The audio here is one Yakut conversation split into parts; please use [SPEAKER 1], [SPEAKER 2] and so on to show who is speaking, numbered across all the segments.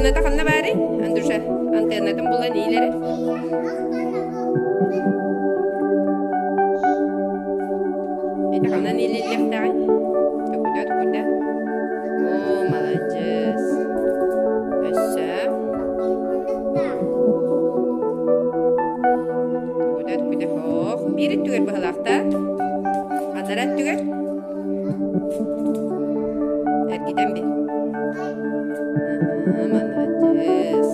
[SPEAKER 1] Антенната ханна баарый? Андрюша, антеннатын булан иилэри. Ити ханан иилиллиэхтээҕий? Төкүдэ, төкүдэ. Оо, маладьыас. Өссө. Төкүдэ, төкүдэ. Ох, биир өттүгэр быһалаахта. Анара өттүгэр. Эргитэн бир. Маладьыас.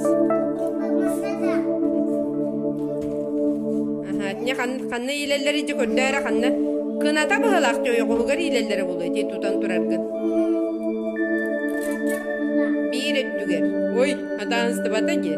[SPEAKER 1] Аһаа, итини ханна иилэллэр дьэ көрдөө эрэ ханна кыната быһалаах ойоҕоһугар иилэллэрэ буолуо ити тутан тураргын. Биир өттүгэр. Ой, атааныстыбата дии.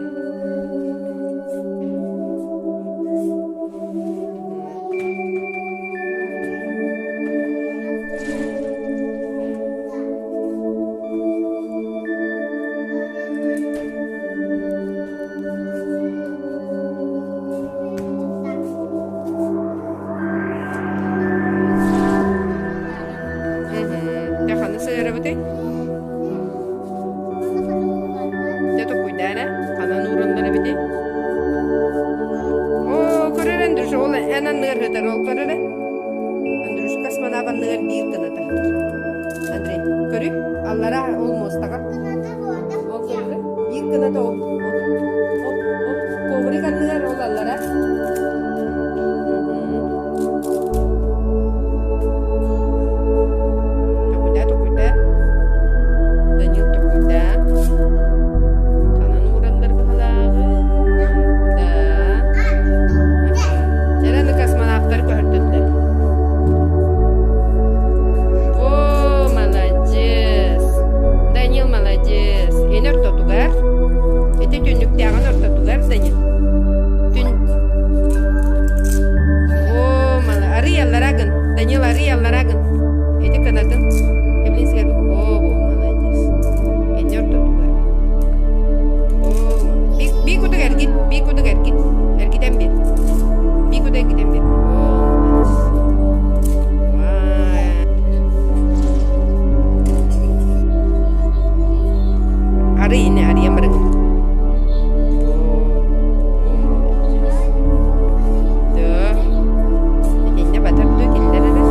[SPEAKER 1] Дьэ ханна сыһыарабытый? Дьэ токуйдаа эрэ, ханан уураллар эбитий? Оо, көр эрэ, Андрюша, ол эн анныгар сытар, ол көр эрэ. Андрюша космонавт анныгар биир гына тахтар. Андрей, көрүй, аллара ол муостаҕа. Ол көр эрэ, биир гыната ол, ол, ол, ол, коврик анныгар ол аллара. Токуйдаа, токуйдаа. Данил токуйдаа. Ханан уураллар быһалааҕы? Да. Чэрэ аны космонавтар көһөрдүллэр. О, молодец! Данил молодец. Эн ортотугар. Ити түннүктээҕин ортотугар, Данил. Түн... О, мала... Арый аллара гын. Данил, арый аллара гын. Ити кынатын. Эблин сиэр. О, молодец. Эн ортотугар. О, молодец. Би кудук эргит, би кудук эргит. Эргитэн бир. Би кудук эргитэн бир. О, молодец. Арый ини арыйан барыҥ. Да. Итиннэ батар дуо киллэр эрэ.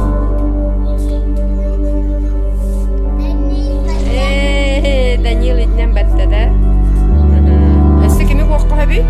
[SPEAKER 1] Ээ, Данил итинэн батта да. Өссө кими куохха хөбүй?